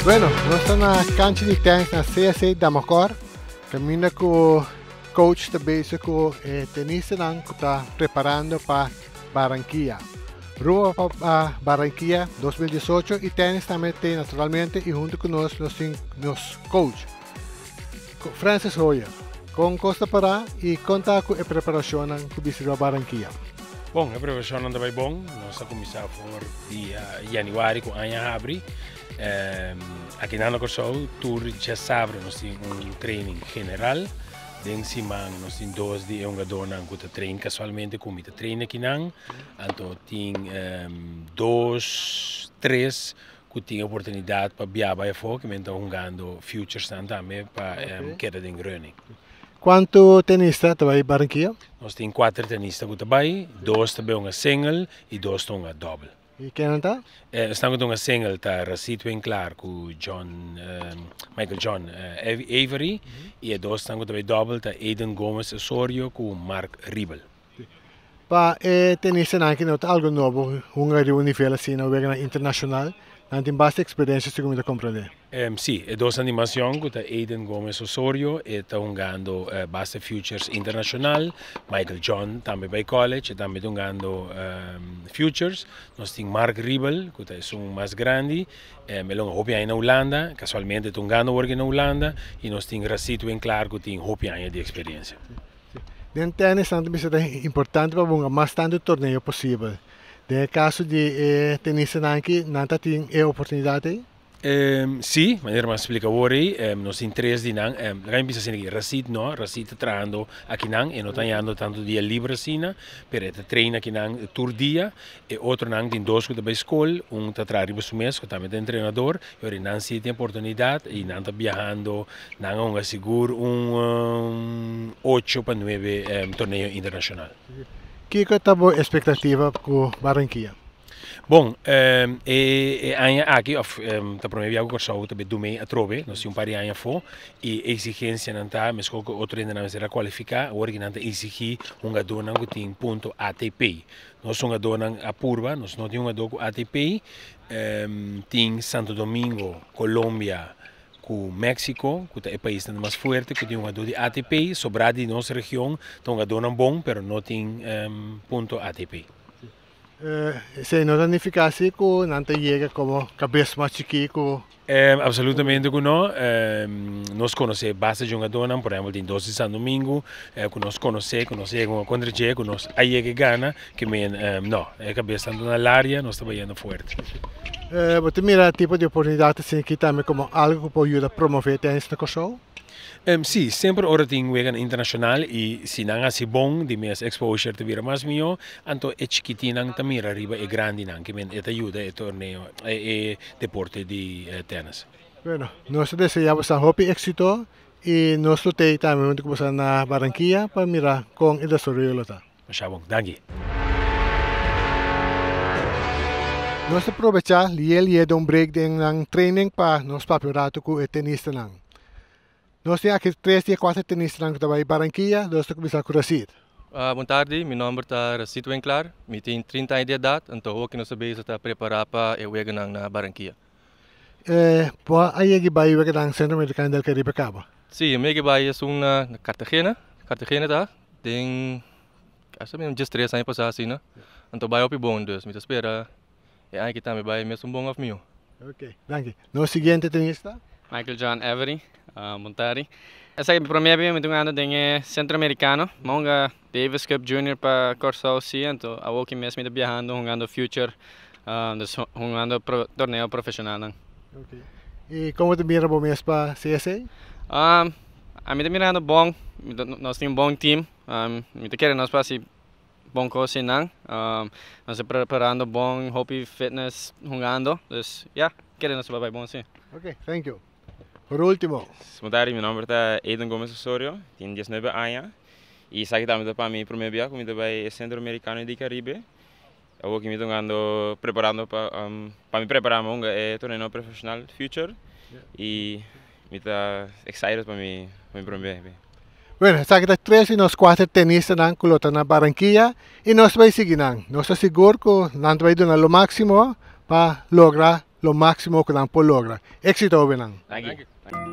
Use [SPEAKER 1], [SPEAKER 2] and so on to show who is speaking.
[SPEAKER 1] Bueno, nos ta na cancha di tennis na CSA Damacor. Caminda cu coach ta bezig cu e tenistanan cu ta preparando pa Barranquilla. Rumbo pa Barranquilla 2018 y tennis tambe te naturalmente y hunto cu nos nos tin nos coach Francis Hoyer. Con cos ta para y con ta cu e preparacionnan cu bisti riba Barranquilla?
[SPEAKER 2] Bon, e preparacionnan ta bay bon. Nos a cuminsa for di januari cu aña habri. Aki na Kòrsou tur djasabra nos tin un training general. Den siman nos tin dos di e hungadónan ku ta train kasualmente ku mi ta train akinan. Anto tin dos, tres ku tin oportunidat pa bia bai afó ku men ta hungando futuresnan tambe pa keda den running.
[SPEAKER 1] Kuantu tenista ta bai Barranquilla?
[SPEAKER 2] Nos tin kuater tenista ku ta bai, dos ta bai hunga single i dos ta hunga dòbel.
[SPEAKER 1] I ken ta?
[SPEAKER 2] Esnan ku ta hunga single ta Racid Winklaar ku John Michael John Avery i e dosnan ku ta bai dòbel ta Aiden Gomez Osorio ku Mark Riebel.
[SPEAKER 1] Pa e tenistanan aki no ta algu nobo hunga riba un nivel asina weganan internashonal, nan tin basta eksperensia segun mi ta komprendé.
[SPEAKER 2] Sí, e dos animacion cu ta Aiden Gomez Osorio, e ta hungando basta Futures Internacional, Michael John tambe bay college, e tambe ta hungando Futures. Nos tin Mark Riebel, cu ta esun mas grandi, el hunga hopi aña na Hulanda, casualmente e ta hungando awor aki na Hulanda, y nos tin Racid Winklaar cu tin hopi aña di experiencia.
[SPEAKER 1] Den tennis nan ta bisa ta importante pa hunga mas tanto torneo posibel. Den e caso di e tenistanan aki, nan ta tin e oportunidad ey?
[SPEAKER 2] Sí, manera mi a splika awor ei, nos tin tres di nan. Laga mi bisa asina aki, Racid no, Racid ta trahando akinan, e no ta hañando tantu dia liber asina, pero e ta train akinan tur dia. E otronan tin dos ku ta bai skol, un ta traha riba su mes ku tambe ta entrenador, i ora nan sí tin oportunidat i nan ta biahando, nan a hunga sigur un ocho pa nuebe torneo internashonal.
[SPEAKER 1] Kiko ta bo espektativa ku Barranquilla?
[SPEAKER 2] Bon, e aña aki of ta prome bia ku Kòrsou ta be dumei atrobe, nos tin un par di aña afó i e eksigensianan ta meskos ku otro hendenan mester a kualifiká, awor ki nan ta eksigí hungadónan ku tin punto ATP. Nos hungadónan a purba, nos no tin hungadó ku ATP, tin Santo Domingo, Colombia ku Mexico ku ta e paisnan mas fuerte ku tin hungadó di ATP, sobrá di nos region ta hungadónan bon pero no tin punto ATP.
[SPEAKER 1] Esei no ta nifiká si ku nan ta yega komo kabes mas chikí ku.
[SPEAKER 2] Absolutamente ku no. Nos konosé basta djongadónan, por ehèmpel tin dos di San Domingo ku nos konosé, ku nos a yega un kontra dje, ku nos a yega gana, ke men no, e kabesnan ta na laria, nos ta bayendo fuerte.
[SPEAKER 1] Bo ta mira tipo di oportunidat asina aki tambe komo algu ku por yuda promové tenis na Kòrsou?
[SPEAKER 2] Sí, semper ora tin weganan internashonal i si nan hasi bon di mes exposure ta bira mas mihó, anto e chikitinnan ta mira riba e grandinan ke men e ta yuda e torneo e deporte di tènis.
[SPEAKER 1] Bueno, nos ta desea boso hopi éxito i nos lo tei tambe huntu ku boso na Barranquilla pa mira kon e desaroyo lo ta.
[SPEAKER 2] Masha bon, danki.
[SPEAKER 1] Nos ta probecha lié lié den un break den nan training pa nos papia un rato ku e tenistanan. Nos tin aki tres di e kuater tenistanan ku ta bai Barranquilla, nos ta kuminsá ku Racid.
[SPEAKER 3] Bon tardi, mi nòmber ta Racid Winklaar, mi tin 30 aña di edat, anto hopi nos ta bezig ta prepará pa e weganan na Barranquilla.
[SPEAKER 1] Bo a yega bai weganan Centro Americano del Caribe kaba?
[SPEAKER 3] Sí, mi a yega bai esun na Cartagena, Cartagena ta den Asta mi 13 aña pasá asina. Anto bai hopi bon dus mi ta spera e aña aki tambe bai mesun bon of mihó.
[SPEAKER 1] Ok, danki. Nos siguiente tenista.
[SPEAKER 4] Michael John Avery, bon tardi. Esaki mi prome bia mi ta hungando den e Centro Americano. Mi a hunga Davis Cup Junior pa Kòrsou si, anto awoki mes mi ta biahando hungando Future, dus hungando torneo profeshonalnan.
[SPEAKER 1] Ok. I komo ta mira bo mes pa CSA?
[SPEAKER 4] Ami ta mirando bon, nos tin un bon team. Mi ta kere nos por hasi bon kos einan. Nos ta preparando bon, hopi fitness hungando. Dus ya, kere nos ta bai bon si.
[SPEAKER 1] Ok, thank you. Por ultimo.
[SPEAKER 5] Bon tardi, mi nomber ta Aiden Gomez Osorio, tin 19 aña y esaki tambe ta pa mi prome bia cu mi ta bay e Centro Americano di Caribe. Awo ki mi ta hungando, preparando pa pa mi prepara mi hunga e torneo profesional Future y mi ta excited pa mi pa mi prome bia.
[SPEAKER 1] Bueno, esaki ta tres di nos kuater tenistanan ku lo ta na Barranquilla i nos ta bai sigui nan. Nos ta sigur ku nan ta bai duna lo máksimo pa logra. lo máksimo ku nan por logra. Éksito, hóbennan!
[SPEAKER 5] Thank you.